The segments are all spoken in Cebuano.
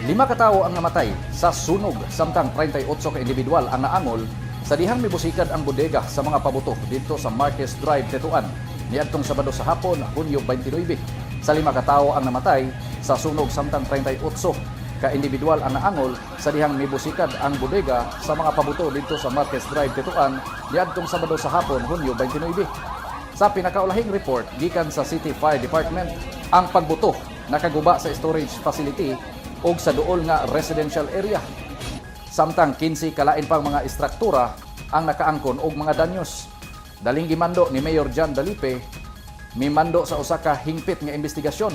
Lima ka tawo ang namatay sa sunog samtang 38 ka individual ang naangol sa dihang mibusikad ang bodega sa mga pabuto didto sa Marquez Drive, Tetuan, niadtong Sabado sa hapon, Hunyo 29. Sa 5 ka tawo ang namatay sa sunog samtang 38 ka individual ang naangol sa dihang mibusikad ang bodega sa mga pabuto didto sa Marquez Drive, Tetuan, niadtong Sabado sa hapon, Hunyo 29. Sa pinakaulahing report gikan sa City Fire Department, ang pagbuto nakaguba sa storage facility ug sa duol nga residential area. Samtang 15 kalain pang mga istruktura ang nakaangkon og mga danyos. Daling gimando ni Mayor John Dalipe, mimando sa usa ka hingpit nga investigasyon.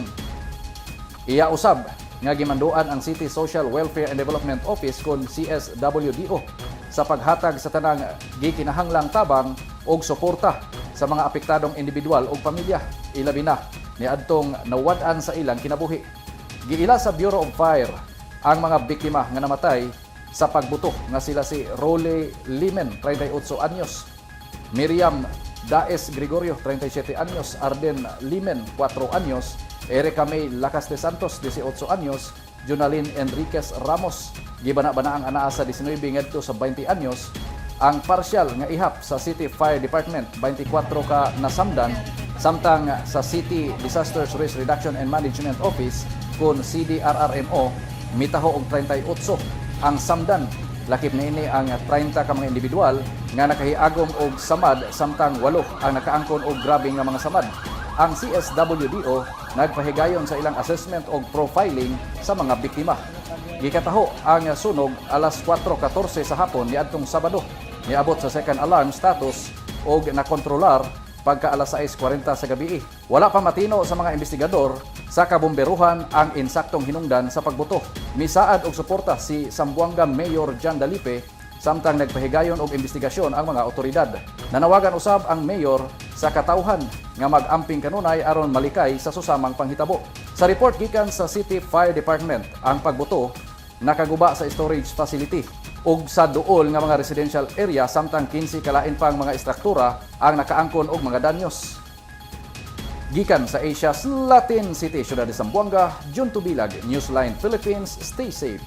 Iya usab nga gimanduan ang City Social Welfare and Development Office kon CSWDO sa paghatag sa tanang gikinahanglang tabang og suporta sa mga apektadong individual ug pamilya, ilabi na niadtong nawad-an sa ilang kinabuhi. Giila sa Bureau of Fire ang mga biktima nga namatay sa pagbuto nga sila si Role Limen, 38 anyos, Miriam Daes Gregorio, 37 anyos, Arden Limen, 4 anyos, Erika May Lacaste Santos, 18 anyos, Junalyn Enriquez Ramos, gibana-bana ang anaa sa 19 ngadto sa 20 anyos. Ang partial nga ihap sa City Fire Department, 24 ka nasamdan, samtang sa City Disasters Risk Reduction and Management Office kon CDRRMO mitaho og 38 ang samdan. Lakip niini ang 30 ka mga individual nga nakahiagom og samad samtang 8 ang nakaangkon og grabe nga mga samad. Ang CSWDO nagpahigayon sa ilang assessment og profiling sa mga biktima. Gikataho ang sunog alas 4:14 sa hapon niadtong Sabado. Niabot sa second alarm status og nakontrolar pagka alas 6:40 sa gabi. Wala pa matino sa mga investigador sa kabomberuhan ang insaktong hinungdan sa pagbuto. Misaad og suporta si Zamboanga Mayor John Dalipe samtang nagpahigayon og investigasyon ang mga otoridad. Nanawagan usab ang mayor sa katawhan nga mag-amping kanunay aron malikay sa susamang panghitabo. Sa report gikan sa City Fire Department, ang pagbuto nakaguba sa storage facility ug sa duol nga mga residential area samtang 15 kalain pang mga istruktura ang nakaangkon og mga danyos. Gikan sa Asia's Latin City, Ciudad de Zamboanga, Jun Tubilag, Newsline Philippines, stay safe.